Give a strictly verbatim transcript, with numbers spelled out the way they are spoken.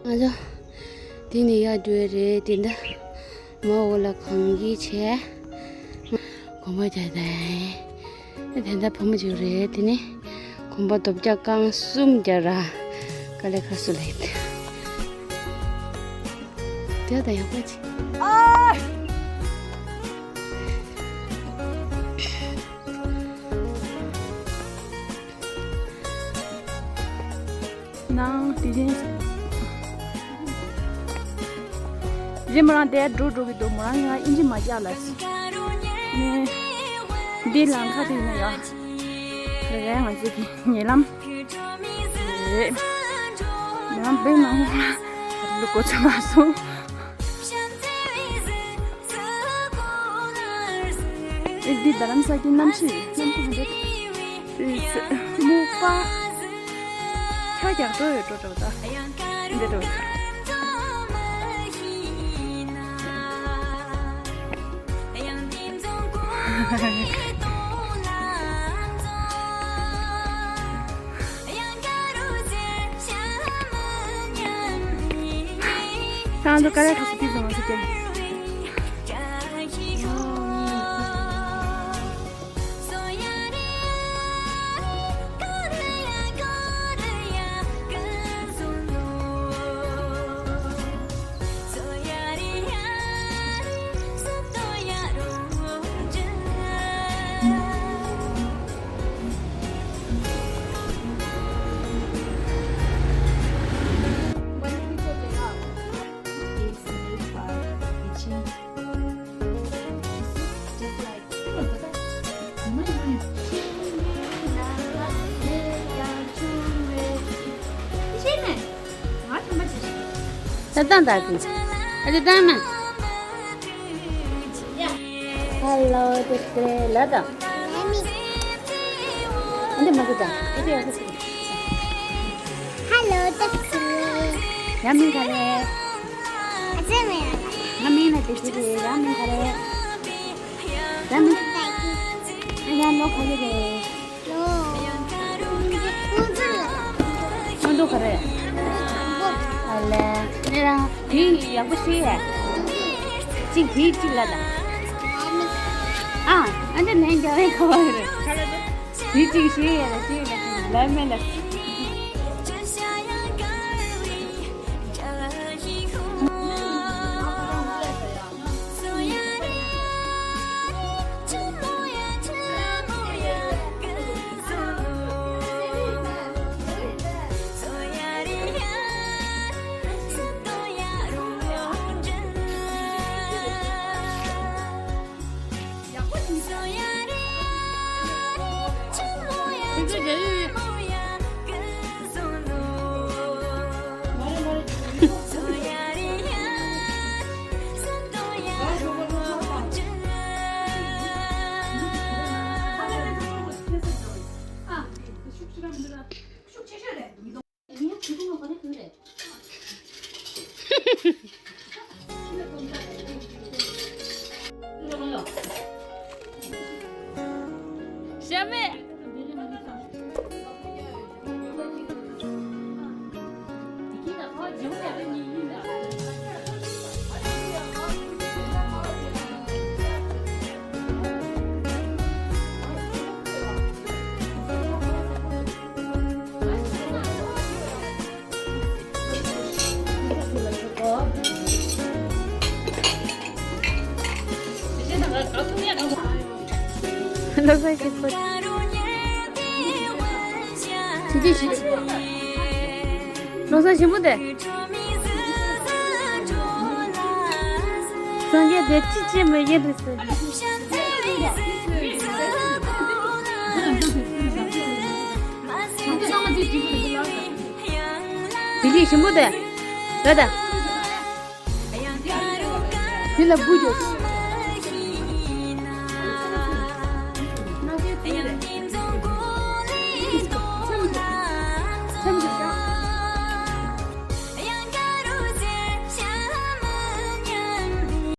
ང་ཚོ་དེ་ནས་ཡར་འགྲོ་ཡ་རེད། དེ་འདྲ་མ་འོ་ལ་གངས་ཀྱི་བྱས། གོམ་པ་རྒྱག་དང་། དེ་འདྲ་བུ་མོ་ཅིག་རེད། དེ་ནས་གོམ་པ་རྡོ་བརྒྱ་རྐང་གསུམ་རྒྱག་ར། དཀའ་ལས་ཁག་སུ་ལེགས། དེ་ད་ཡག་པོ་ཅིག་ནང་དེ་རིང་རེད། མོ་རང་དེར་འགྲོ་འགྲོ་གི་འདུག་མོ་རང་ང་ཨིན་ཇི་མ་རྒྱག་ལ་ནས་འདི་ལམ་ཁ་དེ་ཡིན་ན་ཡ་རེད། ང་ཚོ་གི་ཉེ་ལམ་རེད། མོ་རང་བེད་མ་ངོ་ལ་ལུག་གོ་ཆ་མ་སོང་། ཨེ་འདི་རྡ་རམ་ས་གི་གནམ་གཤིས་གནམ་གཤིས་འདི་སྨུག་པ་ཁྱ་རྒྱག་འགྲོ་ཡོད་འགྲོ་འགྲོ་ད་འདི་འགྲོ། ཁྱེད་རང་ཚོ་ཀ་ར་ག་ཚོད་ཐིག་ཙམ་མ་ཟིག་སྟེ། ད་ད་ད་གི་ཨ་ཅེ་ད་མ། ཧ་ལོ་ཏེ་ཏེ་ལ་ད། ཨ་འདི་མ་གི་ད་ཨ་ཏེ་ཡ་ཧ་ལོ་ཏེ་ཏེ། ཡ་མིང་ག་རེ། ཨ་ཅེ་མེ། ང་མིང་ན་ཏེ་ཏེ་རེད། ཡ་མིང་ག་རེ། ཡ་མིང་། ཡ་ལོ་ག་རེ་རེད། ལོ། ཁོང་ཚོ་ལ། ཁོང་ཚོ་ག་རེ། ཨ་ལེ། ནི་རང་དེ་ཡག་པོ་ཤེས་ཡ། གཅིག་དེ་གཅིག་ལ་ད། ཨ། ཨ་འདི་ནས་རྒྱ་བའི་ཁ་བ་རེད། དེ་གཅིག་ཤེས་ཡ་ལ་ཤེས་ཡ་ལ་ལ་མེ་ལ། ཤ་མེད། ལོ་གསར་གྱི་སྤོ། ཇི་ཇི་ཞིག་ལོ་གསར་ཞིམ་པོ་དེ། སངས་རྒྱས་དེ་ཅི་ཅི་མི་ཡིན་རེད་ཟེར། དེ་ཅི་ཞིམ་པོ་དེ། རེད་ད། དེ་ལ་འབུ་རྒྱོབ།